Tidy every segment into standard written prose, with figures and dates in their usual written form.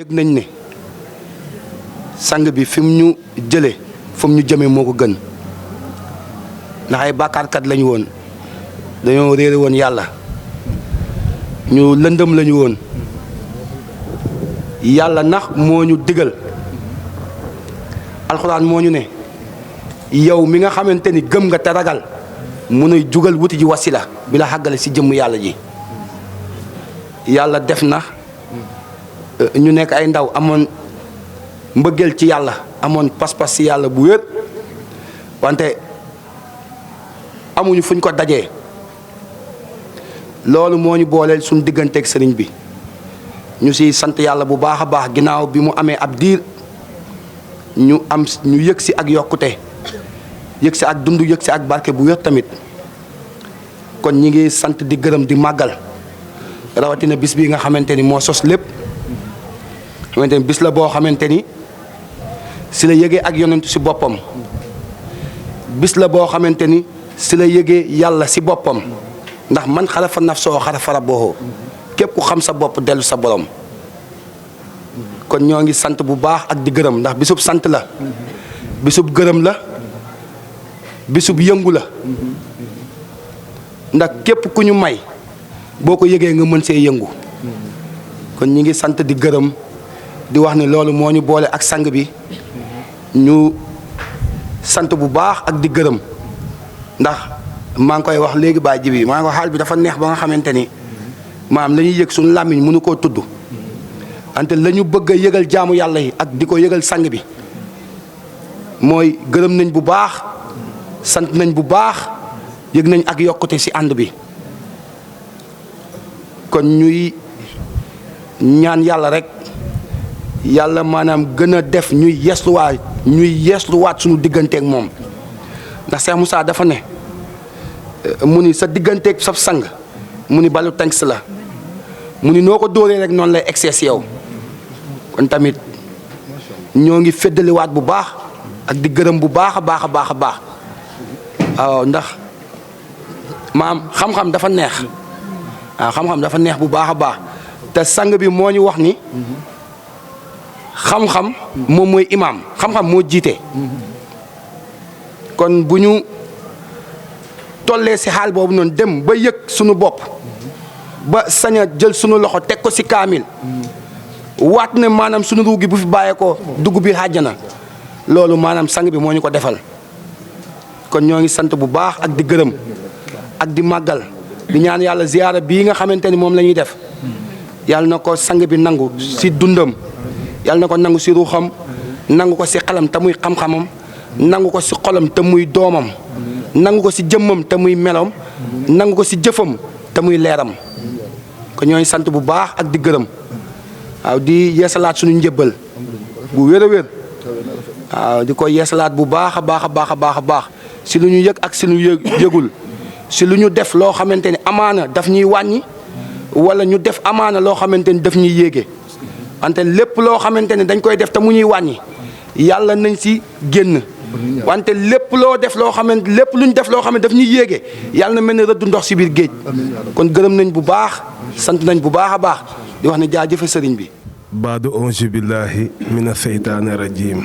yëg nañ ne sang bi fi mu ñu jële fa mu ñu jëmee moo ko gën ndax ay bàkkaarkat lañu woon dañoo réere woon yàlla ñu lëndëm lañu woon yàlla nax moo ñu digal alxuraan moo ñu ne yow mi nga xamante ni gëm nga te ragal mun a jugal wuti ji wasila bi la xàggale si jëmm yàlla ji yàlla def na ñu nekk ay ndaw amoon mbëggeel ci yàlla amoon pas-pas si yàlla bu wér wante amuñu fuñ ko dajee loolu moo ñu booleel suñu digganteeg sëriñ bi ñu si sant yàlla bu baax a baax ginnaaw bi mu amee ab diir ñu yëg si ak yokkute yëg si ak dund yëg si ak barke bu wér tamit kon ñi ngi sant di gërëm di màggal rawatina bis bi nga xamante ni moo sos lépp xamante ni bis la boo xamante ni si la yëgee ak yonentu si boppam bis la boo xamante ni si la yëgee yàlla si boppam ndax man xarafa nafsoo xarafa rabboho képp ku xam sa bopp dellu sa borom kon ñoo ngi sant bu baax ak di gërëm ndax bisub sant la bisub gërëm la bisub yëngu la ndax képp ku ñu may boo ko yëgee nga mën see yëngu kon ñi ngi sant di gërëm di wax ni loolu moo ñu boole ak sang bi ñu sant bu baax ak di gërëm ndax maa ngi koy wax léegi baa ji bi maa ngi ko xaal bi dafa neex ba nga xamante ni maam la ñuy yëg suñu làmmiñ mënu koo tudd ante la ñu bëgg a yëgal jaamu yàlla yi ak di ko yëgal sang bi mooy gërëm nañ bu baax sant nañ bu baax yëg nañ ak yokkute ci ànd bi kon ñuy ñaan yàlla rek yàlla maanaam gën a def ñuy yeesluwaat suñu digganteeg moom ndax Cheikh Moussa dafa ne mu ni sa digganteeg sa sang mu ni balu tànks la mu ni noo ko dóoree rek noonu lay excès yow kon tamit ñoo ngi feddaliwaat bu baax ak di gërëm bu baax a baax a baax a baax waaw ndax maam xam-xam dafa neex waaw xam-xam dafa neex bu baax a baax te sang bi moo ñu wax ni xam-xam moom mooy imaam xam-xam moo jiite kon bu ñu tollee si xaal boobu noonu dem ba yëg sunu bopp ba sañ a jël sunu loxo teg ko si kaamil waat ne maanaam sunu ruu gi bu fi bàyyeekoo dugg biir àjjana loolu maanaam sang bi moo ñu ko defal kon ñoo ngi sant bu baax ak di gërëm ak di màggal di ñaan yàlla ziyaara bii nga xamante ni moom la ñuy def yàlla na ko sang bi nangu si dundam yàlla na ko nangu si ruuxam nangu ko si xelam te muy xam-xamam nangu ko si xolam te muy doomam nangu ko si jëmmam te muy meloom nangu ko si jëfam te muy leeram kon ñoo ngi sant bu baax ak di gërëm waaw di yeesalaat suñu njëbbal bu wér a wér waaw di ko yeesalaat bu baax a baax a baax a baax a baax si lu ñu yëg ak si lu ñu yëgul si lu ñu def loo xamante ni amaana daf ñuy wàññi wala ñu def amaana loo xamante ni daf ñuy yéege wante lépp loo xamante ni dañ koy def te mu ñuy wàññi yàlla nañ si génn wante lépp loo def loo xamante lépp lu ñu def loo xamante daf ñuy yéege yàlla na mel ne rëddu ndox si biir géej kon gërëm nañ bu baax sant nañ bu baax a baax di wax ne jaajëfe sëriñ bi baadu auzu billahi mina seytaani rajim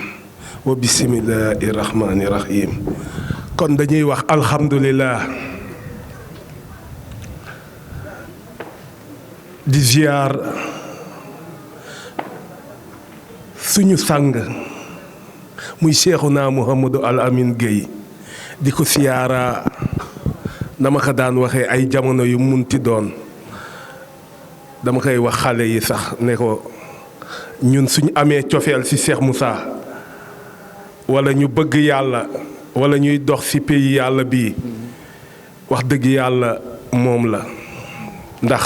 wa bismillahi rahmani rahim kon dañuy wax alhamdulillah di ziar suñu sang muy Cheikhouna Mouhamadou Al Amine Gueye di ko siyaara dama ko daan waxee ay jamono yu munti doon dama koy wax xale yi sax ne ko ñun suñu amee cofeel ci Cheikh Moussa wala ñu bëgg yàlla wala ñuy dox ci pays yàlla bii wax dëgg yàlla moom la ndax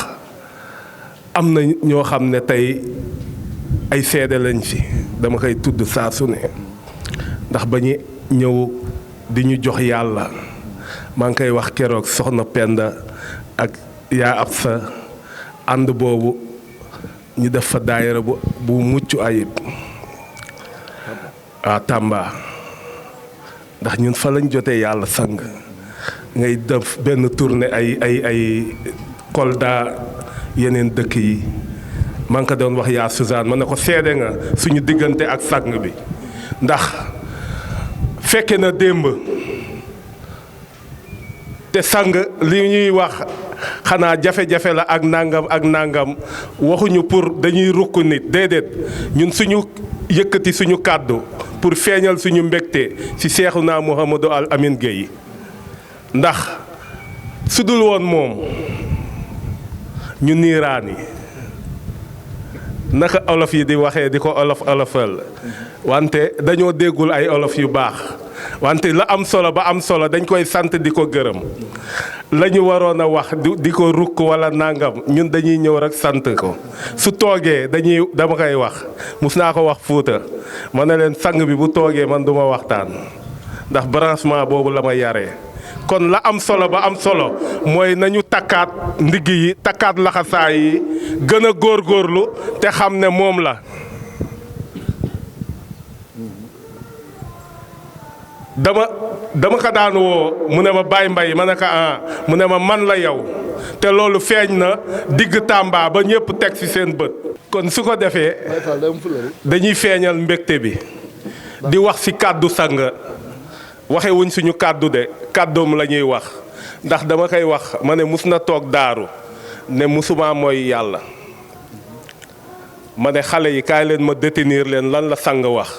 am na ñoo xam ne tey ay seede lañ fi dama koy tudd saa su ne ndax ba ñu ñëw di ñu jox yàlla maa ngi koy wax keroog soxna Penda ak yaa ab sa ànd boobu ñu def fa daayira bu mucc ayib waa Tamba ndax ñun fa lañ jotee yàlla sang ngay def benn tournée ay Kolda yeneen dëkk yi maa ngi ko doon wax yaa Suzanne ma ne ko seede nga suñu diggante ak sang bi ndax fekke na démb te sang li ñuy wax xanaa jafe-jafe la ak nangam waxuñu pour dañuy rukk nit déedéet ñun suñu yëkkati suñu kàddu pour feeñal suñu mbégte ci Seexuna Mouhamadou Al Amine Gueye ndax su dul woon moom ñu niiraani naka olof yi di waxee di ko olofal wante dañoo déggul ay olof yu baax wante la am solo ba am solo dañ koy sant di ko gërëm la ñu waroon a wax di ko rukk walla nangam ñun dañuy ñëw rek sant ko su toogee dama koy wax mus naa ko wax Fuuta ma ne leen sang bi bu toogee man duma waxtaan ndax branchement boobu la ma yaree kon la am solo ba am solo mooy nañu takkaat ndigg yi takkaat laxasaay yi gën a góorgóorlu te xam ne moom la dama ko daan woo mu ne ma Baye Mbaye ma ne ko mu ne ma man la yow te loolu feeñ na digg Tamba ba ñëpp teg ci seen bët kon su ko defee dañuy feeñal mbégte bi di wax ci kàddu sang waxe wuñ suñu kàddu de kàddoom la ñuy wax ndax dama koy wax ma ne mus na toog daaru ne musuma mooy yàlla ma ne xale yi kaay leen ma détenir leen lan la sang wax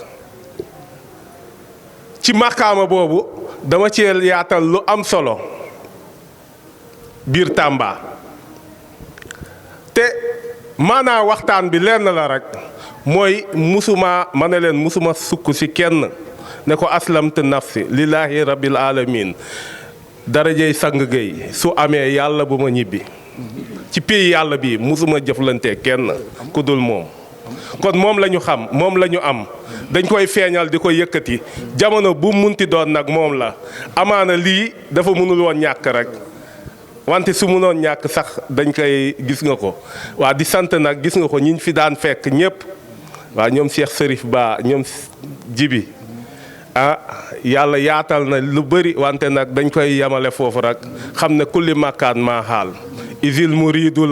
ci màkkaama boobu dama ci yaatal lu am solo biir Tamba te maanaa waxtaan bi lenn la rek mooy musuma ma ne leen musuma sukk ci kenn ne ko aslamtu nafsi lillahi rabbil alamin darajey sang Gueye su amee yàlla bu ma ñibbi ci pays yàlla bi musuma jëflante kenn ku dul moom kon moom la ñu xam moom la ñu am dañ koy feeñal di ko yëkkati jamono bu munti doon nag moom la amaana lii dafa mënul woon ñàkk rek wante su mënoon ñàkk sax dañ koy gis nga ko waa di sant nag gis nga ko ñiñ fi daan fekk ñëpp waa ñoom Cheikh Serif Ba ñoom Jibi yàlla yaatal na lu bëri wante nag dañ koy yemale foofu rek xam ne kulli makkaan maa xaal isil muridu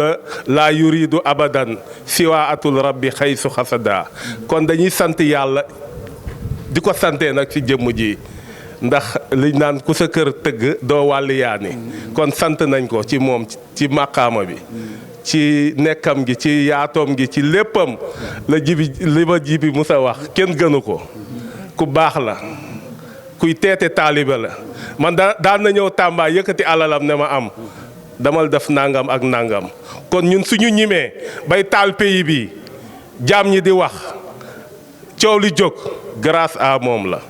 la yuridu abadan siwa atul rabbi xaysu xasada kon dañuy sant yàlla di ko santee nag ci jëmm ji ndax liñ naan ku sa kër tëgg doo wàlli yaani kon sant nañ ko ci moom ci màqaama bi ci nekkam gi ci yaatoom gi ci léppam li ma jibi musa wax kenn gënu ko ku baax la kuy teete taalibe la man daan na ñëw Tamba yëkkati alalam ne ma am damal def nangam ak nangam kon ñun suñu ñimee bay taal pays bi jaam ñi di wax coow li jóg grâce à moom la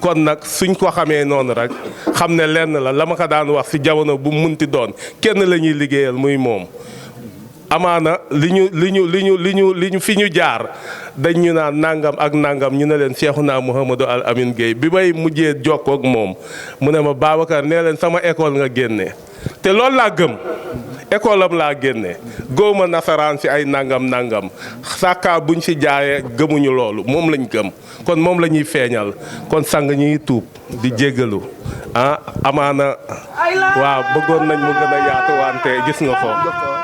kon nag suñ ko xamee noonu rek xam ne lenn la ma ko daan wax ci jamono bu munti doon kenn la ñuy liggéeyal muy moom amaana li ñu fi ñu jaar dañ ñu naan nangam ak nangam ñu ne leen Seexuna Mouhamadou Al Amine Gueye bi may mujjee jokkoo ak moom mu ne ma Babacar nee leen sama école nga génne te loolu laa gëm école am laa génne góoma nasaraan ci ay nangam sàkkaa buñ ci jaayee gëmuñu loolu moom lañ gëm kon moom la ñuy feeñal kon sang ñuy tuub di jéggalu amaana waaw bëggoon nañ mu gën a yaatu wante gis nga ko